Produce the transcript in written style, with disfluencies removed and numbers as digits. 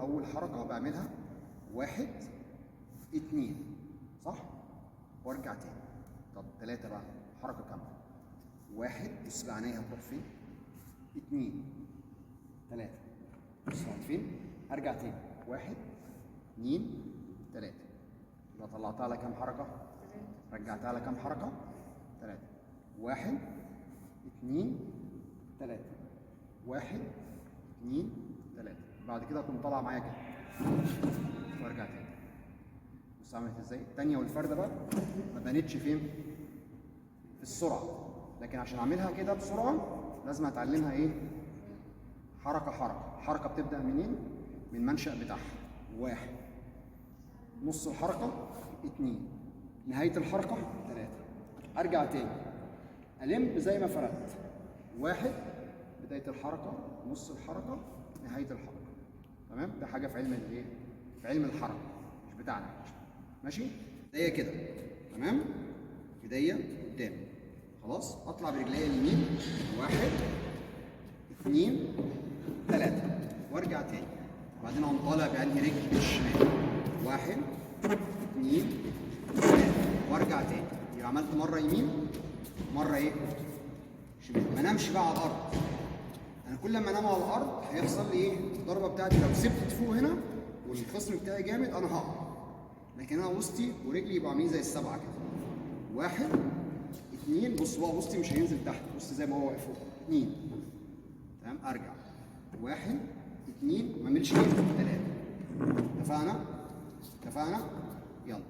اول حركة بعملها 1 2، صح؟ وارجع تاني. طب 3 بقى حركة كاملة. 1، بص بقى عينيا هتروح فين؟ 2 3، بص راحت فين؟ ارجع تاني 1 2 3. يبقى طلعتها على كام حركة؟ رجعتها على كام حركة؟ 3. 1 2 3، 1 2 3. بعد كده هتقوم طالعه معايا كده وارجع تاني. بص عملت ازاي؟ التانية والفردة بقى ما بانتش فين؟ في السرعة، لكن عشان اعملها كده بسرعة لازم اتعلمها ايه؟ حركة حركة. الحركة بتبدأ منين؟ من المنشأ بتاعها. 1، نص الحركة 2، نهاية الحركة 3. ارجع تاني ألم زي ما فردت. 1، بداية الحركة، نص الحركة، نهاية الحركة. تمام؟ ده حاجة في علم الايه؟ في علم الحركة مش بتاعنا. ماشي؟ بداية كده، تمام؟ بداية قدام. خلاص؟ اطلع برجلي اليمين 1 2 3 وارجع تاني. وبعدين اقوم طالع بأنهي رجل؟ الشمال. 1 2 3 وارجع تاني. يبقى عملت مرة يمين مرة ايه؟ شمال. ما انامش بقى على الارض. انا كل ما انام على الارض هيحصل لي ايه؟ الضربة بتاعتي لو سبت فوق هنا والخصم بتاعي جامد انا هقع. لكن انا وسطي ورجلي يبقوا عاملين زي السبعة كده. 1 2، بص بقى وسطي مش هينزل تحت، بص زي ما هو واقف فوق. 2، تمام؟ ارجع 1 2، ما اعملش ايه؟ 3. اتفقنا؟ اتفقنا؟ يلا.